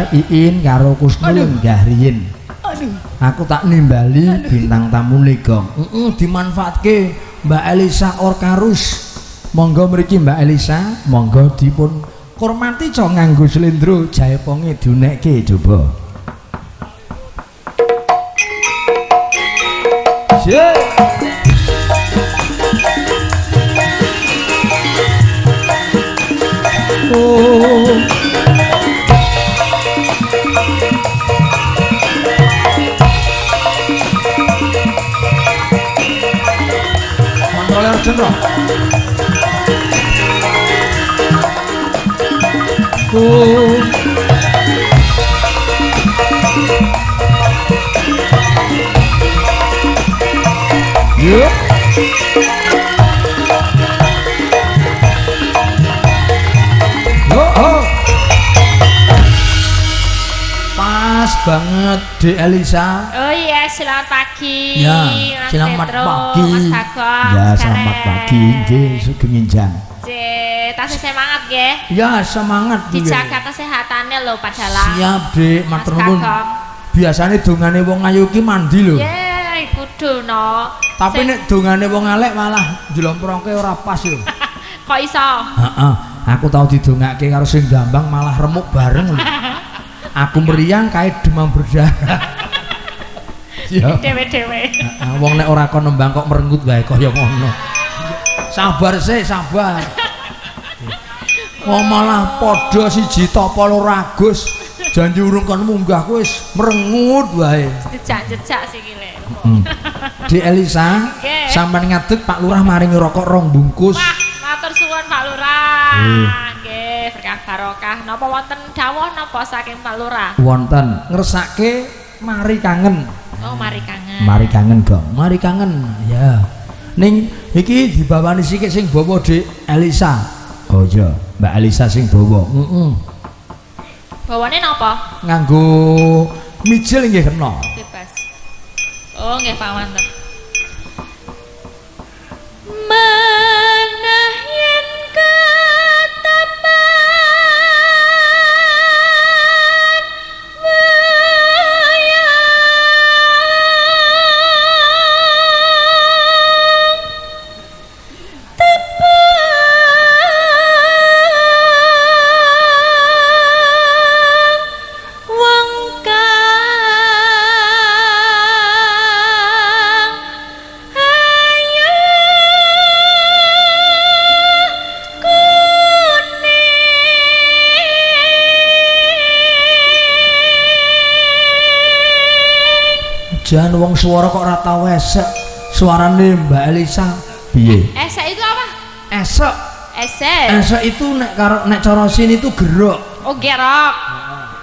Sabar Iin karo Kusnul lenggah riyin. Aduh. Aku tak nimbali bintang tamune Gong. Heeh, dimanfaatke Mbak Elisa Orkarus. Monggo mriki Mbak Elisa, monggo dipun hormati co nganggo slendro jaeponge diunekke coba. Yeah. Oh. Kontroler jendro. Oh. Yeah. Oh, oh. Pas banget Dek Elisa. Oh iya, selamat pagi. Ya, Mas selamat Petro, pagi. Mas Bagong. Ya, selamat pagi. Nggih, sugeng enjang. Tasih semangat nggih. Ya, semangat. Dijaga kesehatannya lho Pak Dalang. Siap, Dek, matur nuwun. Biasane dongane wong ayu ki mandi lho. Ye, kudu no. Tapi nek dongane wong elek malah njlomprongke ora pas yo. Kok iso? Heeh, aku tau didongake karo sing gambang malah remuk bareng lho. Aku meriang kae demam berdarah. Ya. Dewe-dewe. Heeh, wong nek ora kon nembang kok merenggut wae kaya ngono. Sabar sih, sabar. Wong malah padha siji tapa loro Agus. Janji urung kon munggah ku wis merengut wae. Jejak-jejak sikile. Dek Elisa, sampean ngadeg Pak Lurah maringi rokok rong bungkus. Wah, matur suwun Pak Lurah. Nggih, berkah barokah. Napa wonten dawuh napa saking Pak Lurah? Wonten, ngersake mari kangen. Oh, mari kangen. Mari kangen, Gong. Mari kangen. Ya. Ning iki dibawani sikik sing bawa Dek Elisa. Oh iya, Mbak Elisa sing bawa. Heeh. Bawane napa? Nganggo mijil nggih kena. Bebas. Oh, nggih Pak mantep. Manah yen ketepan wayang tepang wong kang ayu kuning. Jan wong suara kok ora tau esek. Suarane Mbak Elisa piye? Esek itu apa? Esek. Esek. Esek itu nek karo nek cara sini itu gerok. Oh, gerok.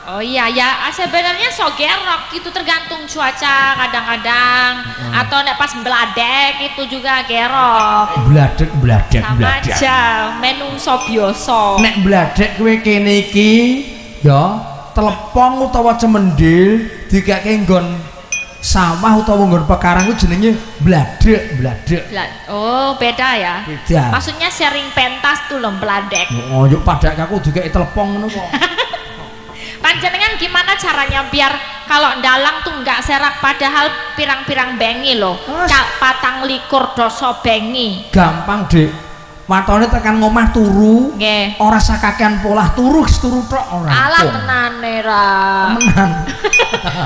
Oh iya ya, sebenarnya so gerok itu tergantung cuaca kadang-kadang, atau nek pas bladek itu juga gerok. Bladek bladek sama bladek. Aja menungso biasa. Nek bladek kowe kene iki ya telepong utawa cemendil dikake nggon sawah utawa nggon pekarang ku jenenge bladek bladek. Oh, beda ya. Beda. Maksudnya sharing pentas tuh loh bladek. Oh, yuk padake aku dikeki telepong ngono kok. Panjenengan gimana caranya biar kalau dalang tuh nggak serak padahal pirang-pirang bengi loh. Kak 24 doso bengi. Gampang, Dik. Watone tekan ngomah turu. Nggih. Ora sakakean polah turu wis turu tok ora. Alah tenane ra. Temenan.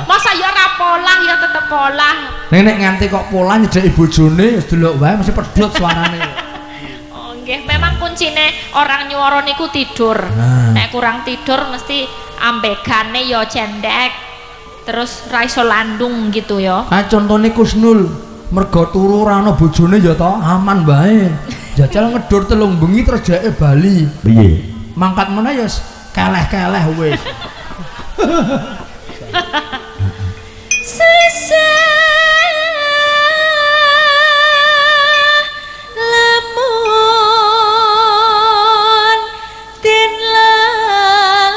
Masa ya ora polah ya tetep polah. Nek nek nganti kok polah nyedheki bojone wis delok wae mesti pedhot suarane. Oh nggih, memang kuncine orang nyuwara niku tidur. Nah. Nek kurang tidur mesti ambegane ya cendek. Terus ra iso landung gitu ya. Ah contone Kusnul, mergo turu ora ana bojone ya to, aman wae. Jajal ngedur 3 bengi terus jake bali. Piye? Mangkat meneh ya keleh-keleh wis. Sesah lamun den lalekno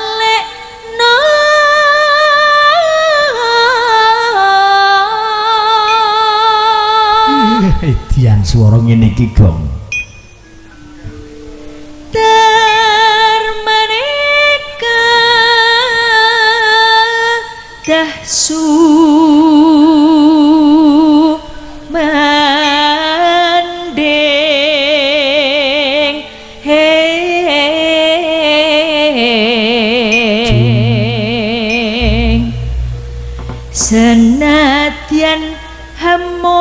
Edian swara ngene iki, Gong. Termaneka Sumanding heng senadyan hemong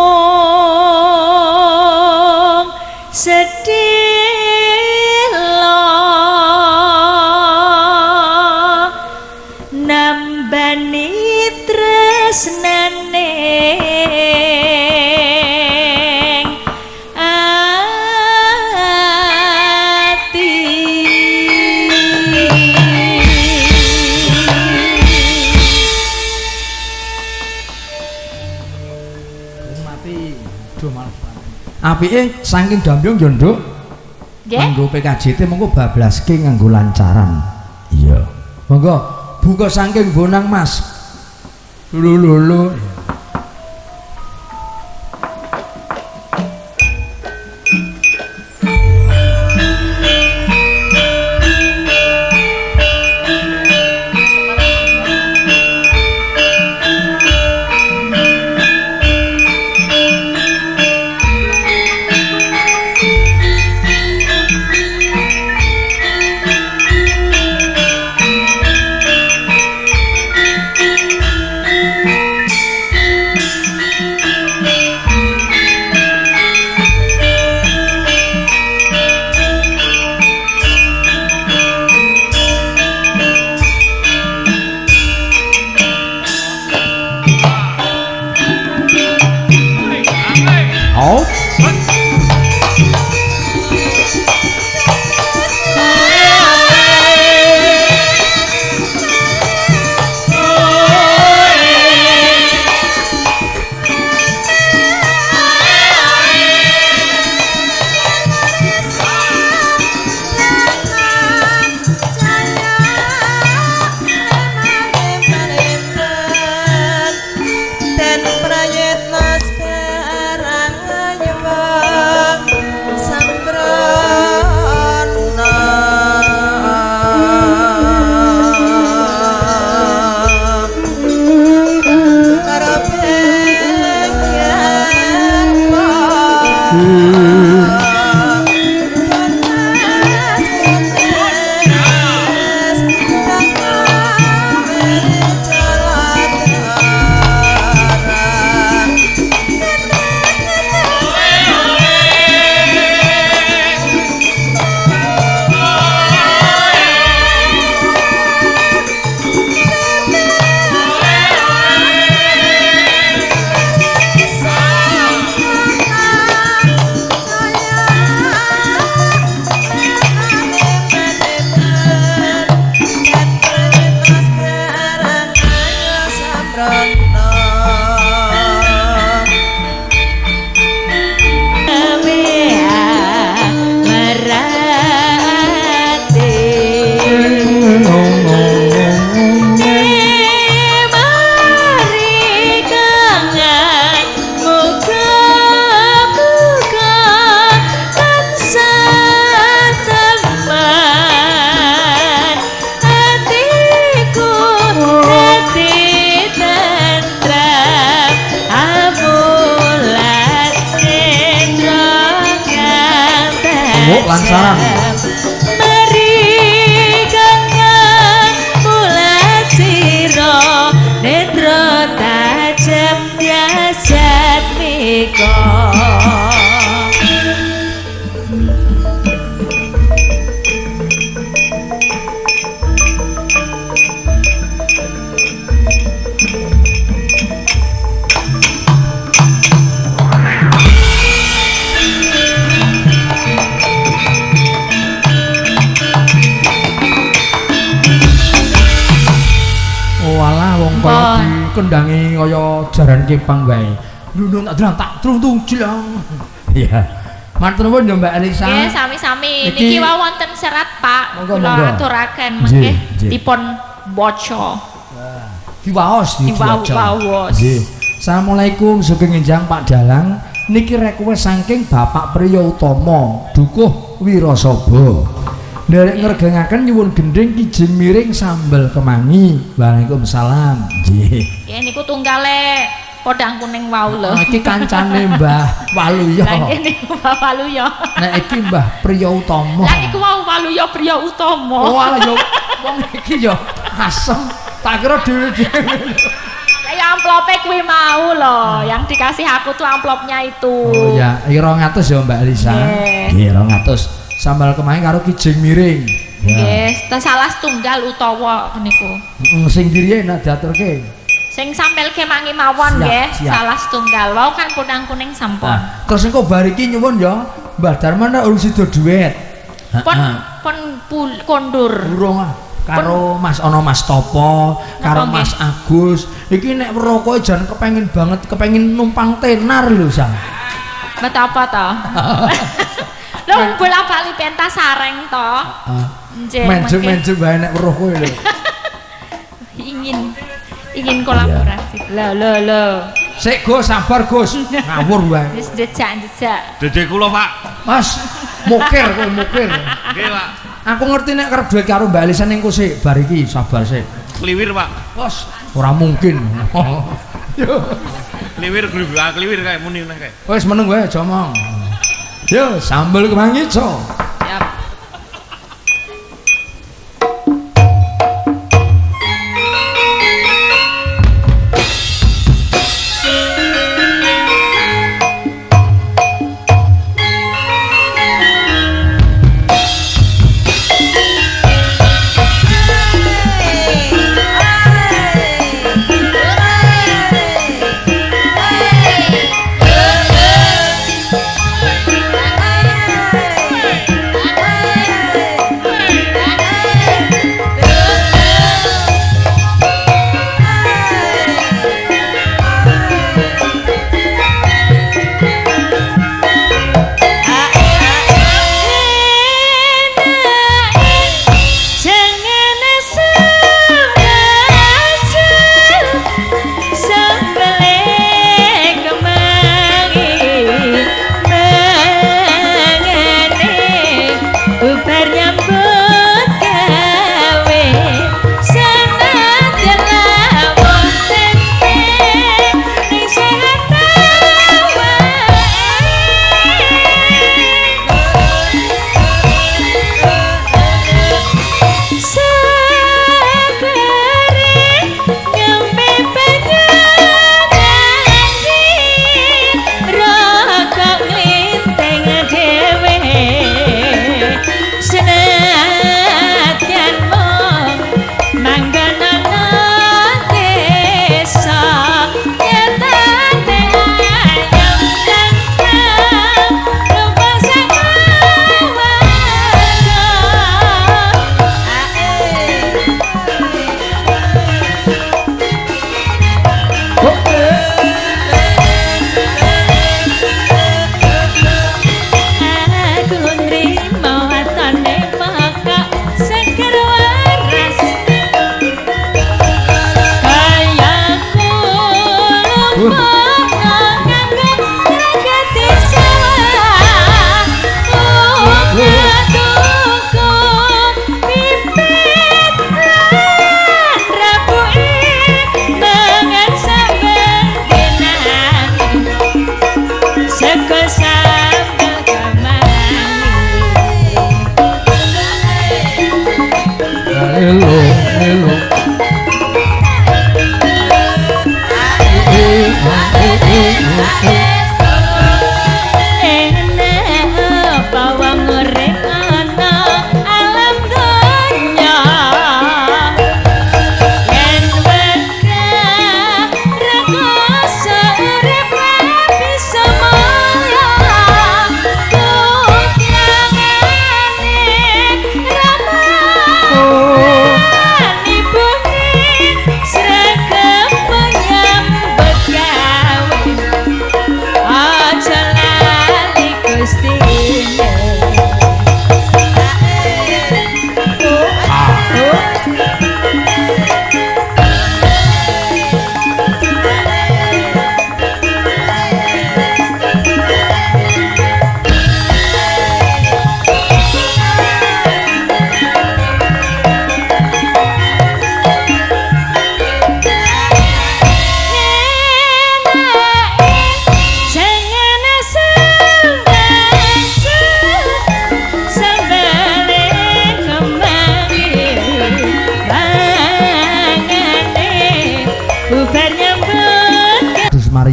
sedih nambani tresnane ati. Mati. Duh malah. Apike saking Dambyung yo, Nduk. Nggih. Nganggo PKJT monggo bablaske nganggo lancaran. Iya. Monggo buka saking Bonang Mas. Lho lho lho. Oh. Den prayitna sekarang nyewang sambrana Oh, lancaran. Mari kangen mulat sira netra tajem jasad mika. Walah wong kaya dikendangi kaya jaran kepang wae. Nunung tak drang tak truntung jlang. Iya. Matur nuwun ya Mbak Elisa. Nggih, sami-sami. Niki wau wonten serat, Pak. Kula aturaken mengke dipun waca. Diwaos diwaos. Nggih. Assalamualaikum sugeng enjang Pak Dalang. Niki request saking Bapak Priyo Utomo, Dukuh Wirasaba. Nderek ngregengaken nyuwun gendhing kijing miring sambel kemangi. Waalaikumsalam. Nggih. Nggih niku tunggale podang kuning wau lho. Iki kancane Mbah Waluyo. Lah nggih niku Mbah Waluyo. Nek iki Mbah Priyo Utomo. Lah niku wau Waluyo Priyo Utomo. Oh alah yo wong iki yo asem. Tak kira dhewe-dhewe. Lah ya amplope kuwi mau lho, yang dikasih aku tuh amplopnya itu. Oh ya, iki 200 ya Mbak Elisa. Nggih, 200. Sambal kemangi karo kijing miring. Nggih, salah setunggal utawa niku. Heeh, sing diriye nek diaturke. Sing sambel kemangi mawon nggih, salah setunggal. Wau kan podang kuning sampun. Nah, terus engko bar iki nyuwun ya, Mbah Darman nek urung sida duet. Pun pun kondur. Urung ah. Karo Mas ana Mas Topo, karo Mas Agus. Iki nek weruh jan kepengin banget, kepengin numpang tenar lho, Sang. Bet apa to? Lho bola-bali pentas sareng to. Heeh. Menjem-menjem wae nek weruh kowe lho. Ingin kolaborasi. Lho lho lho. Sik Gus, sabar Gus. Ngawur wae. Wis jejak-jejak. Dede kula, Pak. Mas, mukir kowe mukir. Nggih, Pak. Aku ngerti nek kerep duet karo Mbak Elisa ning sik bar iki, sabar sik. Kliwir, Pak. Bos, ora mungkin. Yo. Kliwir kliwir kae muni neh kae. Wis meneng wae aja omong. Yo, sambel kemangi, Co. Siap.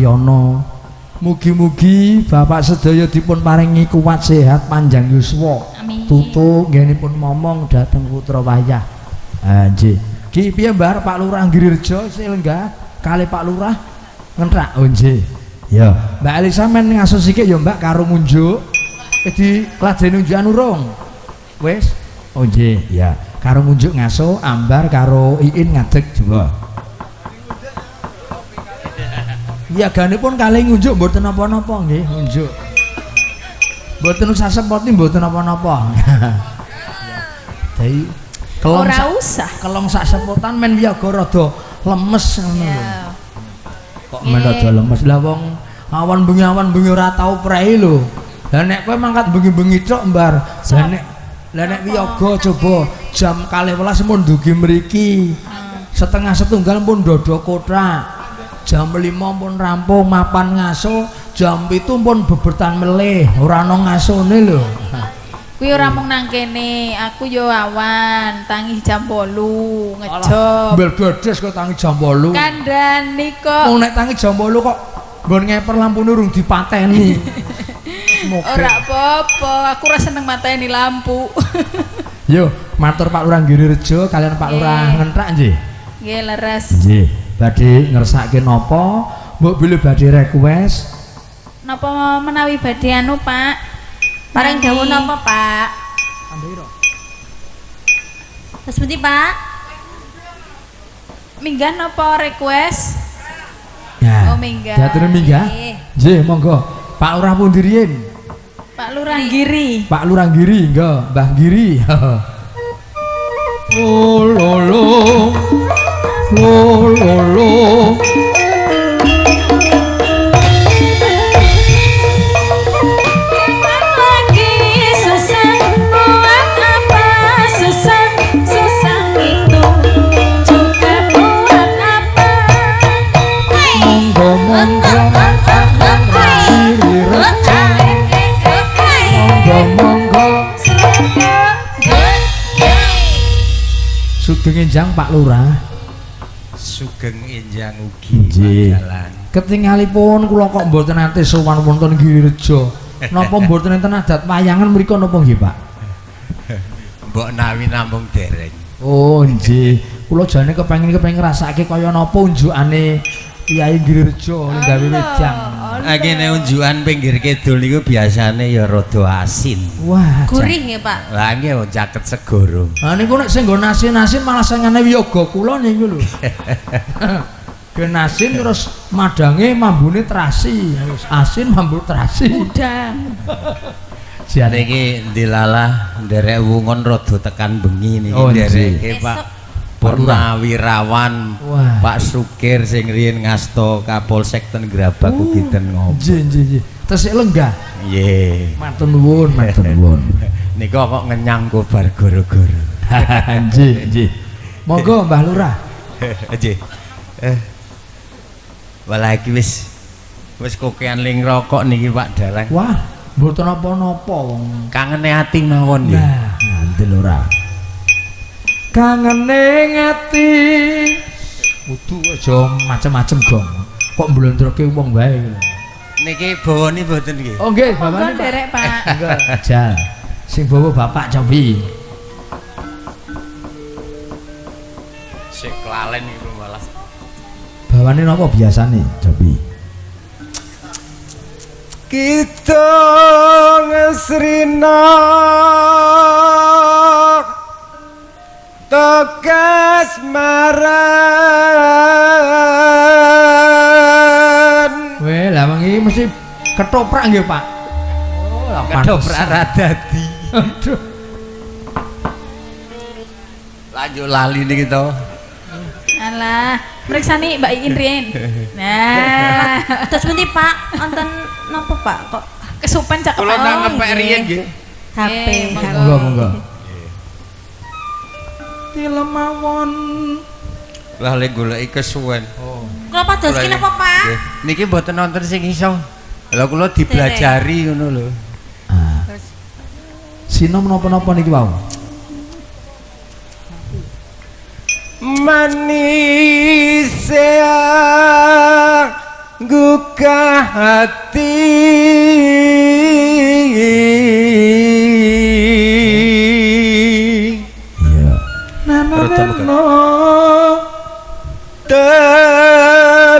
Paryono. Mugi-mugi Bapak sedaya dipun paringi kuat sehat panjang yuswa. Amin. Tutuk nggenipun momong dhateng putra wayah. Ha nggih. Ki piye Mbah Pak Lurah Girirejo sing lenggah kalih Pak Lurah ngentrak. Oh nggih. Ya, Mbak Elisa men ngaso sikik ya Mbak karo ngunjuk. Wis diladeni unjukan urung? Wis. Oh nggih, ya. Karo ngunjuk ngaso ambar karo Iin ngadeg coba. Iya ganipun kalih ngunjuk mboten napa-napa nggih ngunjuk. Mboten usah sepoti mboten napa-napa. Dadi kelong Ora usah. Kelong sak sepotan men wiyaga rada lemes ngono lho. Kok men rada lemes. Lah wong awan bengi ora tau prei lho. Lah nek kowe mangkat bengi-bengi tok mbar. Lah nek wiyaga coba jam 12 mun dugi mriki. Setengah setunggal pun dodo kothak. Jam 5 pun rampung mapan ngaso, jam 7 pun bebertan melih, ora ana ngasone lho. Kuwi ora mung nang kene, aku yo awan tangi jam 8 ngejob. Mbel-bedes kok tangi jam 8. Kandhani kok. Wong nek tangi jam 8 kok nggon ngeper lampune urung dipateni. Ora apa-apa, aku ora seneng mateni lampu. Yo, matur Pak Lurah Girirejo kalian Pak Lurah Ngentrak nggih. Nggih, leres. Nggih. Badhe ngersake napa? Mbok bilih badhe request. Napa menawi badhe anu, Pak? Paring dawuh napa, Pak? Ambiro. Terus pundi, Pak? Minggah napa request? Ya. Oh, minggah. Diaturi minggah. Nggih, monggo. Pak Lurah pundi riyin? Pak Lurah Giri. Pak Lurah Giri, nggih, Mbah Giri. Oh lo lo. Lo lo lo. Jangan lagi susah, buat apa susah, susah itu juga buat apa. Monggo monggo Girirejo. Monggo monggo. Sugeng enjang Pak Lurah. Sugeng enjang ugi Nggih. Dalang. Ketingalipun kula kok mboten nate sowan wonten Girirejo. Napa mboten enten adat wayangan mriku napa nggih, Pak? Mbok nawi namung dereng. Oh, nggih. Kula jane kepengin ngrasake kaya napa unjukane Kyai Girirejo ning gawe wedang. Ah kene unjukan pinggir kidul niku biasane ya rada asin. Wah, Gurih nggih, Pak. Lah nggih wong caket segara. Ah niku nek sing nggo nasin-nasin malah sengane wiyaga kula niku lho. Gen asin terus madange mambune terasi, terus asin mambu terasi. Udang. Jane Niki ndilalah nderek wungon rada tekan bengi niki Oh, ndereke Pak Purnawirawan Wah. Pak Sukir sing riyin ngasta Kapolsek ten Grabag ugi ten ngopo. Nggih, nggih, nggih. Tesik lenggah. Nggih. Matur nuwun, matur nuwun. Nika kok ngenyang kobar goro-goro. Nggih, nggih. Monggo Mbah Lurah. Nggih. Walah iki wis kokean ling rokok niki Pak Dalang. Wah, mboten napa-napa wong. Kangene ati mawon nggih. Nah, ngandel ora. Kangene ati. Kudu aja macem-macem, Gong. Kok mblondroke wong wae iki lho. Niki bawane mboten nggih. Oh nggih, Monggo bapakne, Pak. nderek, Pak. Enggak, jal. Sing bawa bapak cobi. Sik klalen iku malah. Bawane napa biasane, cobi? Kidung Srina tegas maran. Weh, lah wengi mesti ketoprak nggih, Pak. Oh, lah Ketoprak ra dadi. Aduh. Lanjut lali niki to. Alah, meriksani Mbak Iin riyin. Nah, Terus pundi, Pak? Wonten napa, Pak? Kok kesupen cakep. Kula nangkep nggih. riyin nggih. HP. Monggo. Monggo, monggo. Tilemawon. Lah lek goleki kesuwen. Oh. Kula padoske napa, Pak? Nggih. Niki mboten nonton sing iso. Lah kula diblajari ngono lho. Ah. Sinom napa-napa niki wau? Manis nggugah hati. Iya. Nano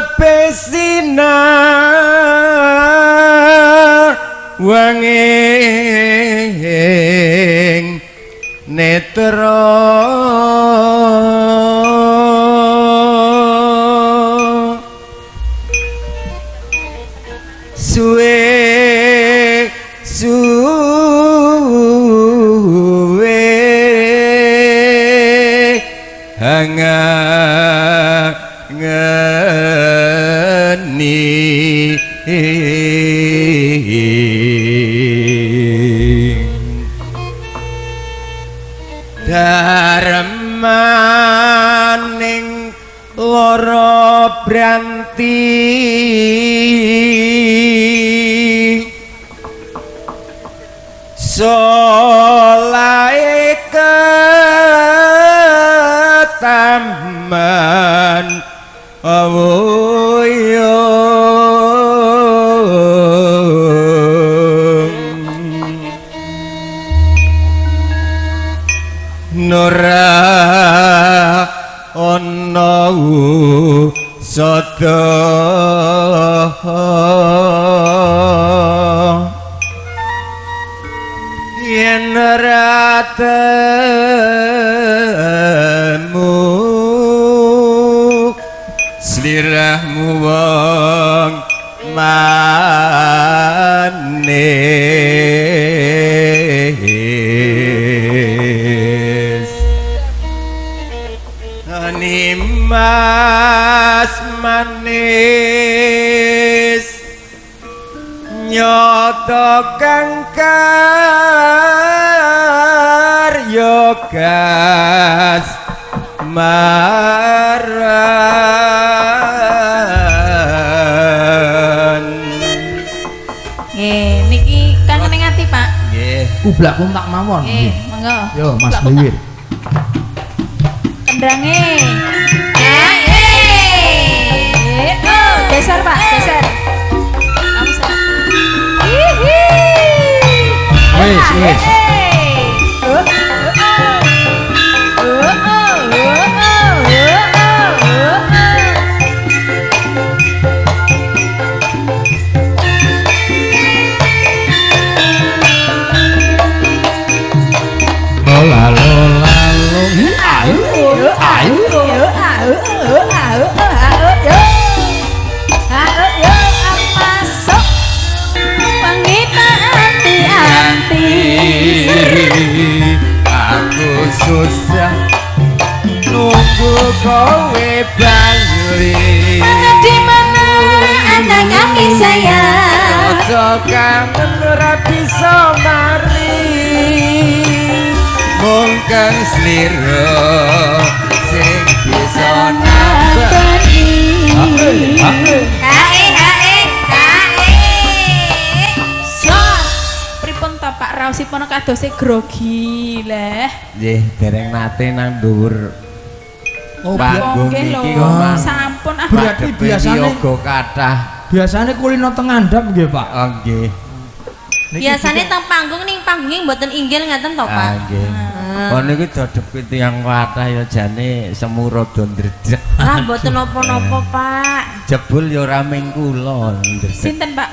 tepesina wanging netra suwe suwe hangat ngeni darmaning lara branti solahe ketaman awuyung nora ana sada yen ora temu slirahmu wong manis. Nimas manis nyoto kang karya gas maran. Nggih, niki kangen ning ati, Pak. Nggih. Kublak kuntak mawon. Nggih, monggo. Yo Mas Liwir. Kendange. Geser, Pak, geser. Kamu salah. Hihi. Wis, wis. Lola lola lo. Ayo ayo. Masuk. Pengita anti-anti. Aku susah nunggu kowe bali. Mana di mana anak kami sayang. Rasa kangen ora bisa mari. Mung kang slira sing bisa nambani. Hae hae hae. Sos. Pripun ta Pak raosipun kadose grogi leh. Nggih, dereng nate nang dhuwur Oh, panggung Nggih lho. niki kok Mas. Sampun ah. Berarti Madhepe biasane- yoga kathah. Biasane kulino teng ngandhap nggih, Pak. Oh nggih. Niki Biasane teng panggung ning panggunge mboten inggil ngaten to, Pak. Ah nggih. Oh niku diadepi tiyang kathah ya jane semu rada ndredeg. Lah mboten napa-napa, Pak. Jebul ya ora ming kula ndredeg. Sinten Pak?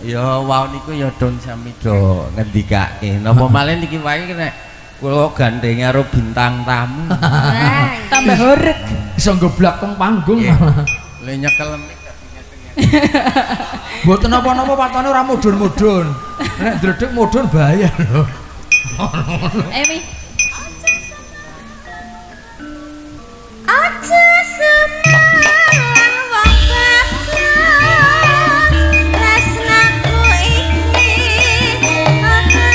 Ya wau niku ya don sami do ngendikake. Napa malih niki wae nek kula gandeng karo bintang tamu. Wah, Tambah horeg. Iso nggeblak teng panggung Nggih. malah. Le nyekel mic dadi ngeten-ngeten. Mboten napa-napa patone ora mudhun-mudhun. Nek ndredeg mudhun bahaya lho. Emi. Aja semalang wong bagus tresnaku iki ora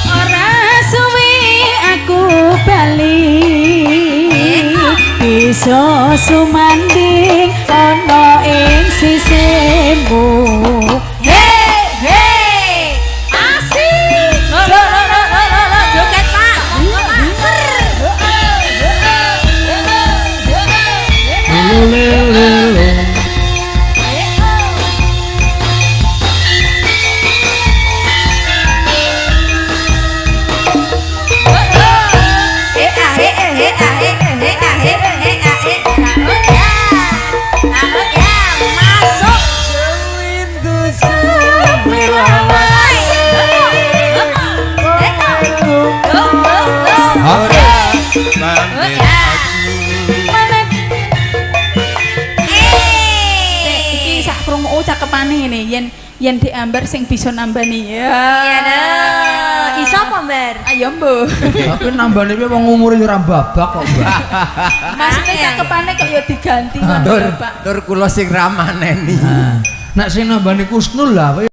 Ora suwi aku bali. Bisa sumanding ana ing sisimu. Hei hei asik. Lo lo lo lo lo lo joget Pak. Monggo, Pak. Ser. le le lo. Eh ah eh eh ah eh eh ah eh eh ah eh ah oh ya. Ah oh ya, masuk. Iki sak krungu cakepane ngene yen yen Dik Ambar sing bisa nambani ya. Iya dah. Iso apa, Mbar? Ayo mbuh. Tapi nambane piye wong umure ya ora babak kok, Mbak. Maksudnya cakepane kok ya diganti ngono Tur lho, Pak. tur kula sing ramaneni. Nah, nek sing nambani Kusnul lah kowe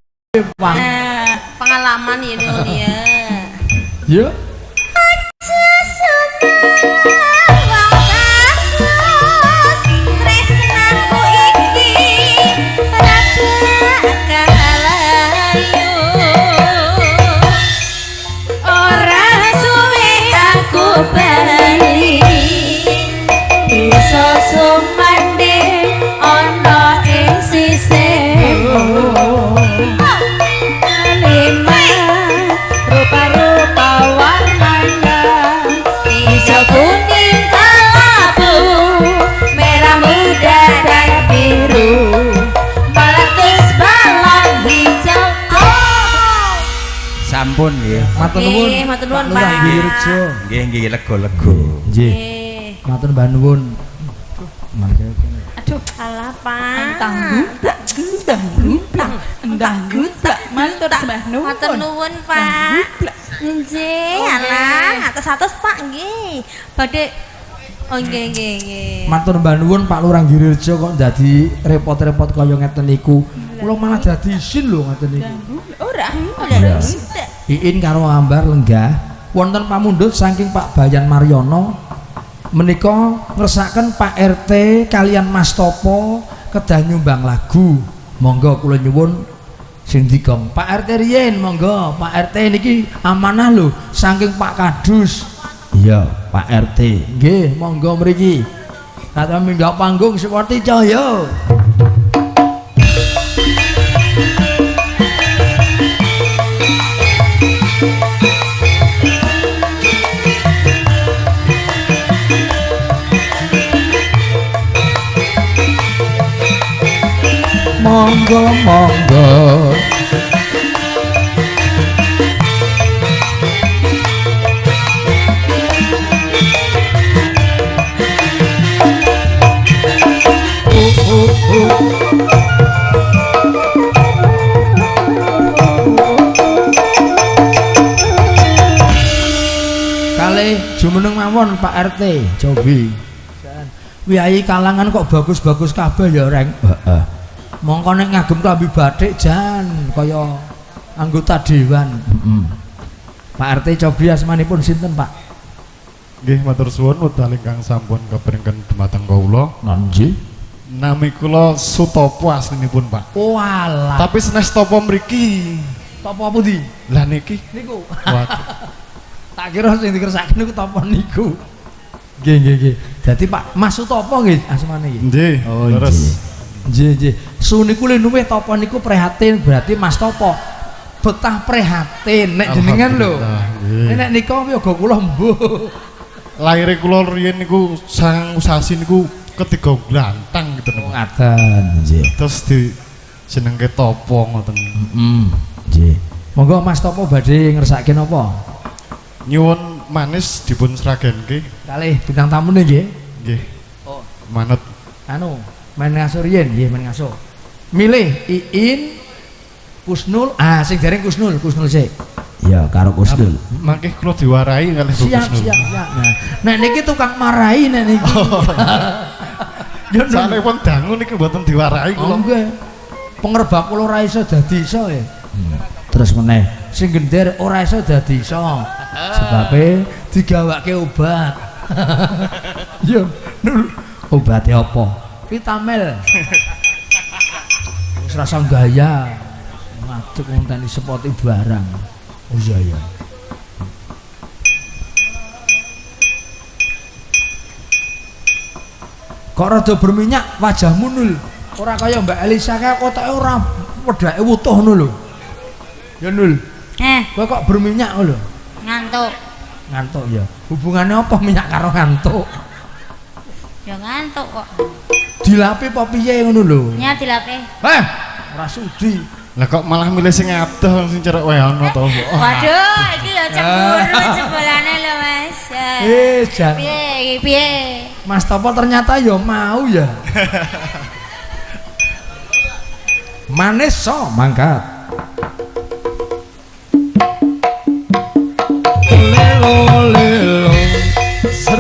wang. Nah, Pengalaman ya Nun ya. Ya. Ora suwe aku bali bisa sumandhe ana ing sisihmu lima rupa-rupa warnanya hijau kuning kelabu merah muda dan biru meletus balon hijau. Oh. Sampun nggih. Matur nuwun. Nggih, matur nuwun, Pak Lurah Pak. Wirejo. Nggih nggih lega-lega. Nggih. Matur mbah nuwun. Mangke kene. aduh. Alah, Pak. Tanggung tak tanggung tak tanggung tak matur sembah nuwun. Matur nuwun, Pak. Nggih, alah, atus-atus Pak nggih. Badhe oh nggih nggih nggih. Matur mbah nuwun Pak Lurah Girirejo kok dadi repot-repot kaya ngeten niku. Kula malah dadi isin lho ngeten niku. Ora. Iya. Iin karo Ambar lenggah wonten pamundhut saking Pak Bayan Maryono menika ngersakaken Pak RT kalian Mas Topo kedah nyumbang lagu. Monggo kula nyuwun sing digong. Pak RT riyin monggo. Pak RT niki amanah lho saking Pak Kadus. Iya, Pak RT. Nggih, monggo mriki. Kata minggah panggung seperti cahya. Monggo monggo. Kalih jumeneng mawon Pak RT cobi. Wiyayi kalangan kok bagus-bagus kabeh ya Reng. Heeh. Mongko nek ngagem klambi batik jan kaya anggota dewan. Heeh. Pak RT cobi asmanipun sinten Pak? Nggih matur suwun wekdal ingkang sampun keparengan dumateng kawula. Nggih. Nami kula Sutopo aslinipun Pak. Walah. Tapi senes topo mriki. Topo pundi? Lah niki. Niku. Waduh. Tak kira sing dikersakake niku topo niku. Nggih nggih nggih. Dadi Pak Mas Sutopo nggih asmane nggih. Nggih. Oh terus. Nggih nggih. Su niku luwih topo niku prihatin berarti Mas Topo betah prihatin nek jenengan lho. Alhamdulillah, nggih. Nek nika yoga kula mbuh. Laire kula riyin niku sangang sasi niku ketiga glantang gitu Oh ngaten nggih. Terus di jenengke topo ngoten. Heeh. Nggih. Monggo Mas Topo badhe ngersake napa? Nyuwun manis dipun sragenke. Kalih bintang tamune nggih. Nggih. Oh. Manut Anu, main ngaso riyin nggih, main ngaso. Milih Iin Kusnul, ah sing dereng Kusnul, Kusnul sik. Iya, karo Kusnul. Mangke kula diwarahi kalih Bu Siap, Kusnul. siap, siap. Nah, nek niki tukang marahi nek niki. Yo Saenipun dangu niki mboten diwarahi kula. Oh, nggih. Pengerbak kula ora iso dadi iso ya. Terus meneh, sing gender ora iso dadi iso. Sebabe digawake obat. Yo, nul. Obate apa? Vitamel. Wis rasa gaya. Ngadeg ngenteni sepoti barang. Oh iya iya. Kok rada berminyak wajahmu nul. Ora kaya Mbak Elisa kae kotake ora wedake wutuh ngono lho. Ya nul. Kowe kok berminyak lho? Ngantuk. Ngantuk ya. Hubungannya apa minyak karo ngantuk? Ya ngantuk kok. Dilapi apa piye ngono lho? Ya dilapi. Ora sudi. Lah kok malah milih sing adoh sing cerek wae ono to. Waduh, iki lho cemburu jebolane lho Mas. Jan. Piye piye? Mas Topo ternyata ya mau ya. Manis so mangkat. Lelo lelo ser.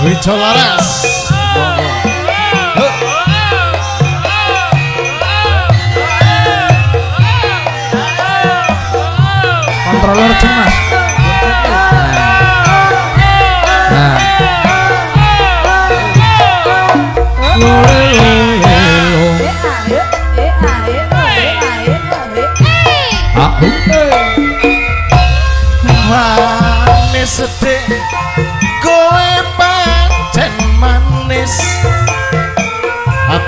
Wijo Laras. Kontroler cemas. Nah. Manis dek kowe pancen manis,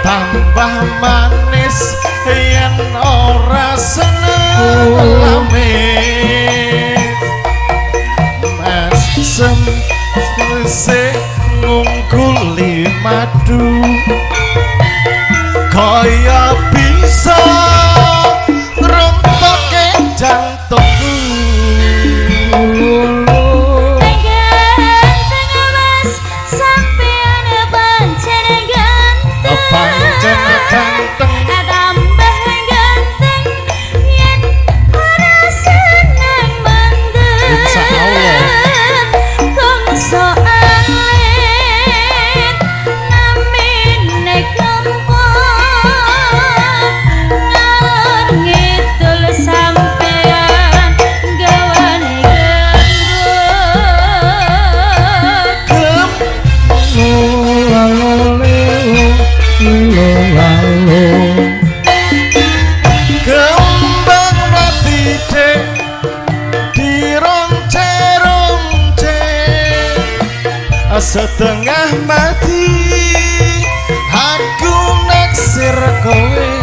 tambah manis yen ora seneng lamis. Mesem sing ngungkuli madu kaya bisa ngruntokke jantungku. Ganteng Mas sampean pancen ganteng. Pancen ganteng. Tambah ganteng yen ora seneng mendem. Insyaallah. Kongso alit namine kempot ngalor ngidul sampean gawane gendut. Kembang mati dek dironce-ronce setengah mati aku naksir kowe.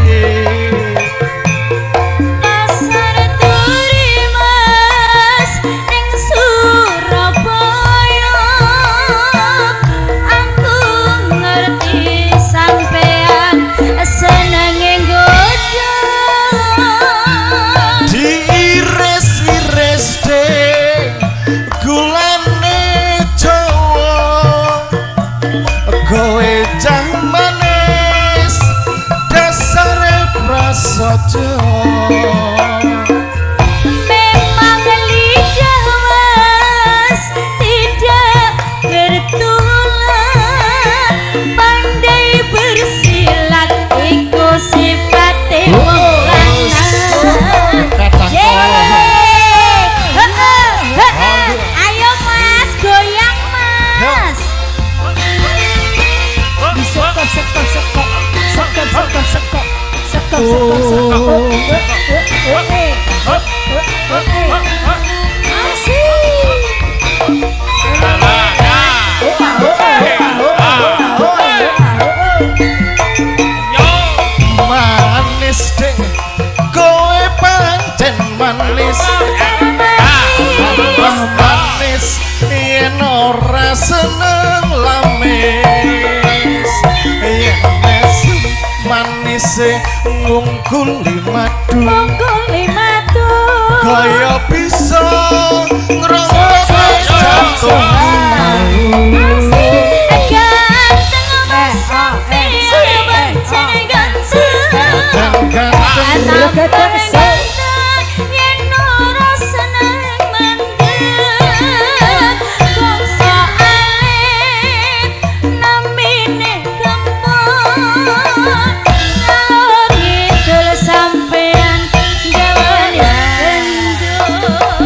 Pasar Turi Mas ning Surabaya aku ngerti sampean senenge nggodha. Diiris-iris dek gulane Jawa kowe cah manis dasare prasaja. Memang lidah Mas tidak bertulang, pandai bersilat iku sifate wong lanang. Yeay. Heeh, heeh. Ayo Mas, goyang Mas. Sekop sekop sekop sekop sekop sekop sekop sekop sekop. Asik. Manis dek kowe pancen manis, tambah manis yen ora seneng lamis. Yen mesem manise ngungkuli madu Ngungkuli madu. kaya bisa ngrungokne jantungku. Ganteng Mas sampean pancen ganteng. Ganteng Tambah ganteng yen ora seneng mendem. Bangsa alit namine kempot ngalor ngidul sampean gawane gendut.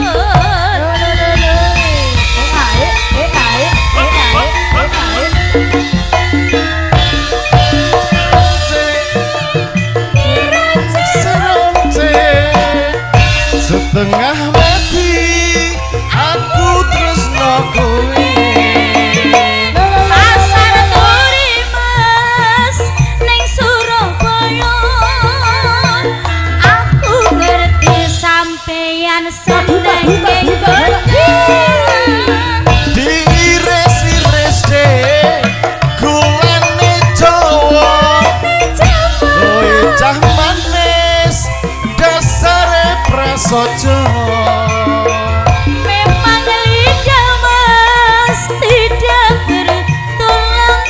Setengah mati lan senenge kono. Diiris-iris deh gulane Jawa. Kowe cah manis dasare prasaja. Memang lidah mas tidak bertulang,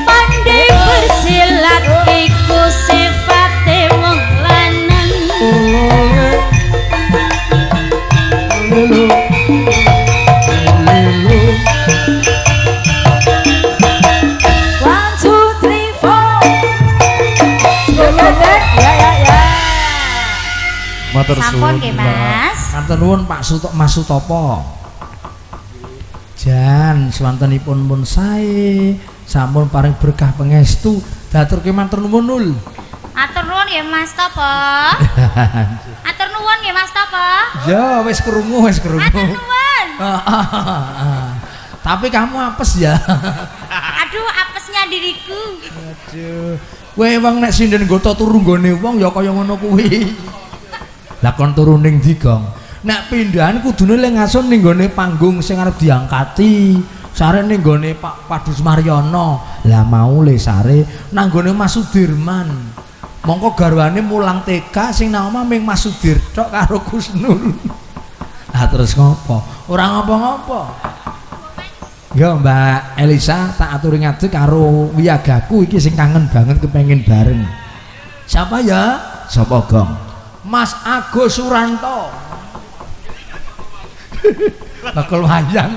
pandai bersilat iku sifate wong lanang. One, two, three, four. Ya ya ya. Matur Sampun suwun, nggih Mbak. Mas. Matur nuwun Pak Suto Mas Sutopo. Jan swantenipun pun sae, sampun paring berkah pangestu, daturke matur nuwun nul. Matur nuwun nggih Mas Topo. Matur nuwun nggih Mas Topo. Ya wis krungu, wis Matur krungu. nuwun. Tapi kamu apes ya. Aduh apesnya diriku. Aduh. Kowe wong nek sinden nggoto turu nggone wong ya kaya ngono kuwi. Lah kon turu ning ndi, Gong? Nek pindahan kudune le ngasun ning nggone panggung sing arep diangkati. Sare ning nggone Pak Padus Maryono. Lah mau le sare nang nggone Mas Sudirman. Mongko garwane mulang TK sing nang omah ming Mas Sudir tok karo Kusnul. Lah terus ngopo? Ora ngopo-ngopo. Ya Mbak Elisa tak aturi ngadeg karo wiyagaku iki sing kangen banget kepengin bareng. Siapa ya? Sapa Gong? Mas Agus Suranto. Bakul wayang.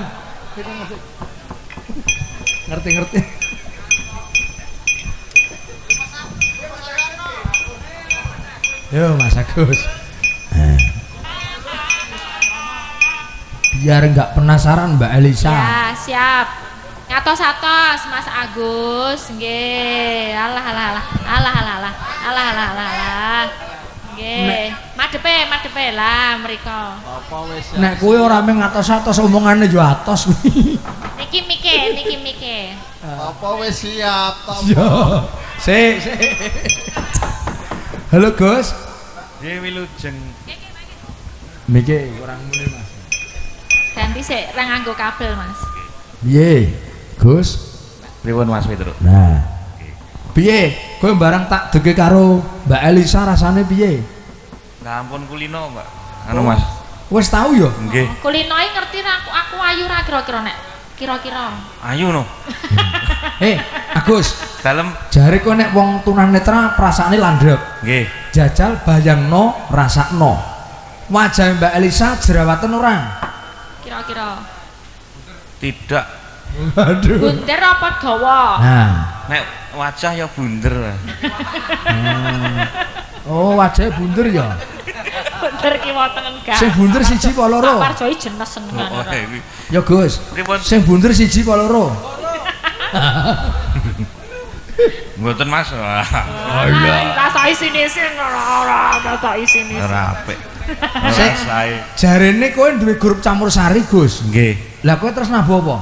Ngerti-ngerti. Yo Mas Agus. Biar nggak penasaran Mbak Elisa. Ya, siap. Ngatos-atos Mas Agus, nggih. Alah alah alah. Alah alah alah. Alah alah alah alah. Nggih. Madepe, madepe lah mriko. Nek kowe ora mung ngatos-atos omongane yo atos kuwi. Niki mike, niki mike. Apa wis siap to? Yo. Sik, sik. Halo Gus. Nggih wilujeng. Mike kurang muni Mas. Ganti sik ra nganggo kabel, Mas. Piye? Gus? Pripun Mas Petruk? Nah. Piye? Kowe barang tak dege karo Mbak Elisa rasane piye? Lah ampun kulino, Mbak. Anu Mas. Wis tau ya? Nggih. Kulinoe ngerti ra aku, aku ayu ra kira-kira nek kira-kira. Ayu no. Agus, Dalem jare kowe nek wong tunanetra perasaane landhep. nggih. Jajal bayangno, rasakno. Wajah Mbak Elisa jerawatan ora? Kira-kira. Tidak. Aduh. Bunder apa dawa? Nah. Nek wajah ya bunder. Oh, wajahnya bunder ya. Bunder kiwa tengen gak. Sing bunder siji apa loro? Pak Parjoyi jenes senengan. Oh, iki. Ya Gus. Pripun? Sing bunder siji apa loro? Mboten Mas. Wah, Oh iya. Rasa isin-isin ora ora rasa isin-isin. Ora apik. Ora Sik. sae. Jarene kowe duwe grup campur sari, Gus. Nggih. Lah kowe terus nabuh apa?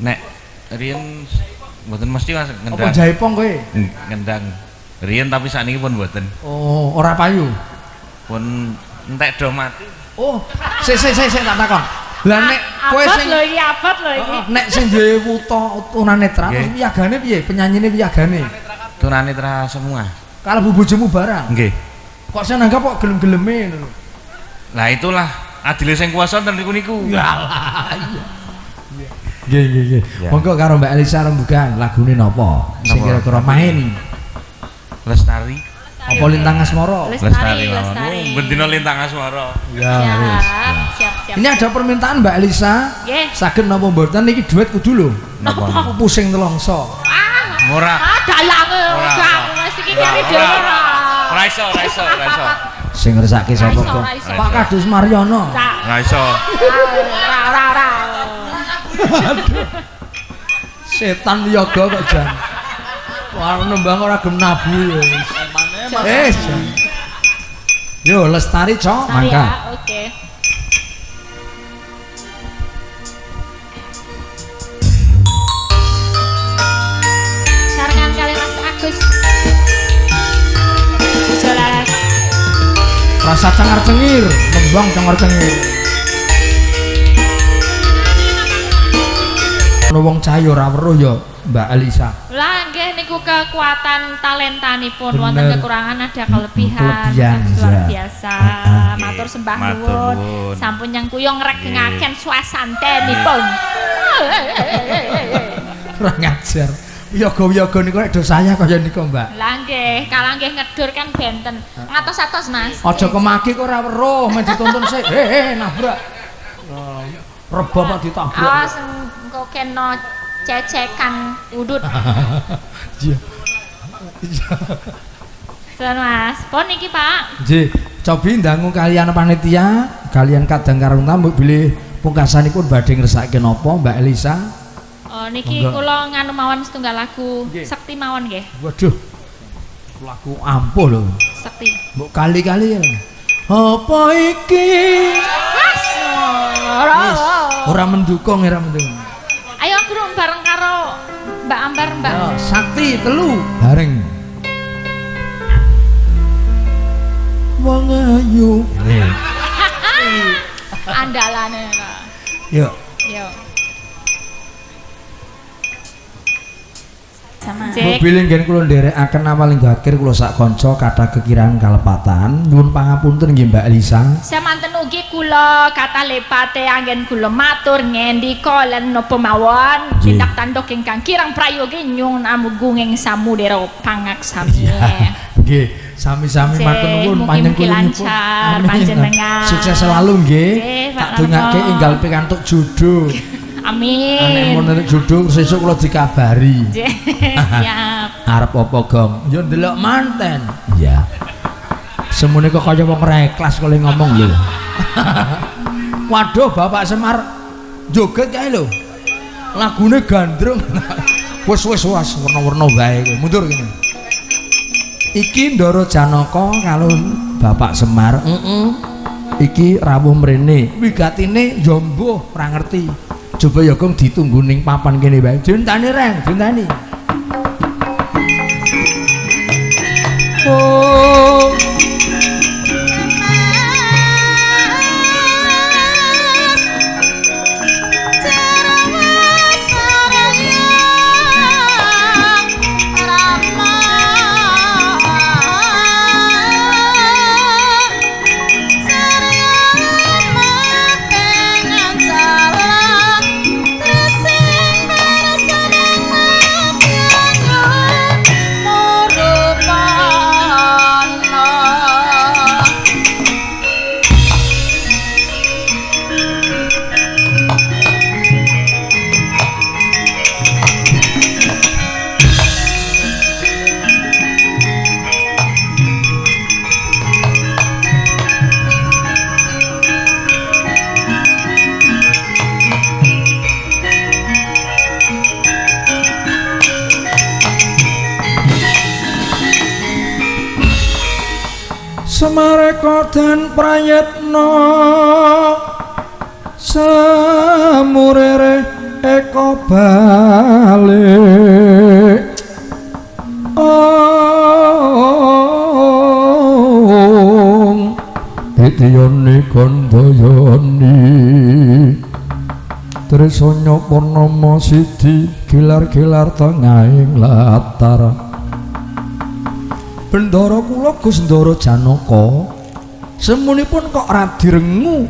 Nek riyen mboten mesti Mas Apa ngendang. jaipong kowe? Ngendang. Riyen tapi sakniki pun mboten. Oh, ora payu. Pun entek do mati. Oh, sik sik sik sik tak takon. Lah nek kowe Abot sing lho iki, abot lho iki. nek sing duwe wuta tunanetra terus Nggih. wiyagane piye? Penyanyine wiyagane. Tunanetra semua. Kalebu bojomu barang. Nggih. Kok sing nanggap kok gelem-geleme ngono lho. Lah itulah adile sing kuasa ten niku niku. Yalah, iya. Nggih nggih nggih. Ya. Monggo karo Mbak Elisa rembugan lagune napa? Sing Napa? kira-kira main. Lestari. Apa Lintang Asmara? Lestari, mawon. lestari. Oh, bendina Lintang Asmara. Ya wis. Siap, siap, siap. Ini ada permintaan Mbak Elisa. Nggih. Saged napa mboten niki duet kudu lho. Napa? Aku pusing nelongso. Ah, Ora. ah dalange Ora, ora ora. wis iki keri dhewe ora. Ora iso, ora iso, ora iso. Sing ngersake sapa Ora iso, kok? ora iso. Pak Kadus Maryono. Ora Ora iso. ora ora ora. Setan yoga kok jan. Wah nembang ora gelem nabu ya. Mas. Eh. Jan. Yo Lestari cok Lestari mangga. ya, oke. Sarengan kali Mas Agus. Jolaras. Rasa cengar-cengir, nembang cengar-cengir. Ono wong cah ya ora weruh ya Mbak Elisa. Lah nggih niku kekuatan talentanipun, wonten kekurangan ada kelebihan. Kelebihan, luar iya. biasa. Matur sembah Matur nuwun. nuwun. Sampun nyengkuyung regengaken swasantenipun. Kurang ajar. Wiyaga-wiyaga niku nek do saya kaya niku, Mbak. Lah nggih, kalah nggih ngedur kan benten. Ngatos-atos, Mas. Aja kemaki kok ora weruh, men dituntun sik. Nabrak. Rebo kok ditabrak. Awas engko kena cecekan udut. Iya. Iya. Sen Mas. Pun niki, Pak. Nggih, cobi ndangu kalian panitia, kalian kadang karung tamu bilih pungkasanipun badhe ngersake napa Mbak Elisa? Oh niki kula nganu mawon setunggal lagu Sekti mawon nggih. Waduh. Lagu ampuh lho. Sekti. Mbok kali-kali ya. Apa iki? Mas. Ora. Ora mendukung, ora mendukung. Ayo aku bareng karo Mbak Ambar, Mbak. Ya, Sakti telu bareng. Wong ayu. Andalane ora. Yo. Yo. Sama. Mobil inggen kula nderekaken awal hingga akhir kula sak kanca kathah kekirangan kalepatan. Nyuwun pangapunten nggih Mbak Elisa. Samanten ugi kula kathah lepate anggen kula matur ngendika lan napa mawon tindak tanduk ingkang kirang prayogi nyuwun amugunging samudera pangaksami. Nggih, sami-sami matur nuwun panjenengan lancar panjenengan. Sukses selalu nggih. Tak dongake enggal pikantuk jodoh. Amin. Nek mun entuk jodoh sesuk kula dikabari. Siap. Arep apa, Gong? Ya ndelok manten. Iya. Semune kok kaya wong ora ikhlas kok ngomong lho. Waduh, Bapak Semar joget kae lho. Lagune gandrung. Wis wis wis werna-werna wae kowe. Mundur kene. Iki Ndara Janaka karo Bapak Semar. Iki rawuh mrene. Wigatine ya mbuh ora ngerti. Coba ya Gong ditunggu ning papan kene wae. Dientani reng, dientani. Oh. Semareka dan Prayitna samurere eka balik ong titiyoni kandayani trisanya purnama sidi gilar-gilar tengahing latar. Bendara kula Gus Ndara Janaka semunipun kok radi rengu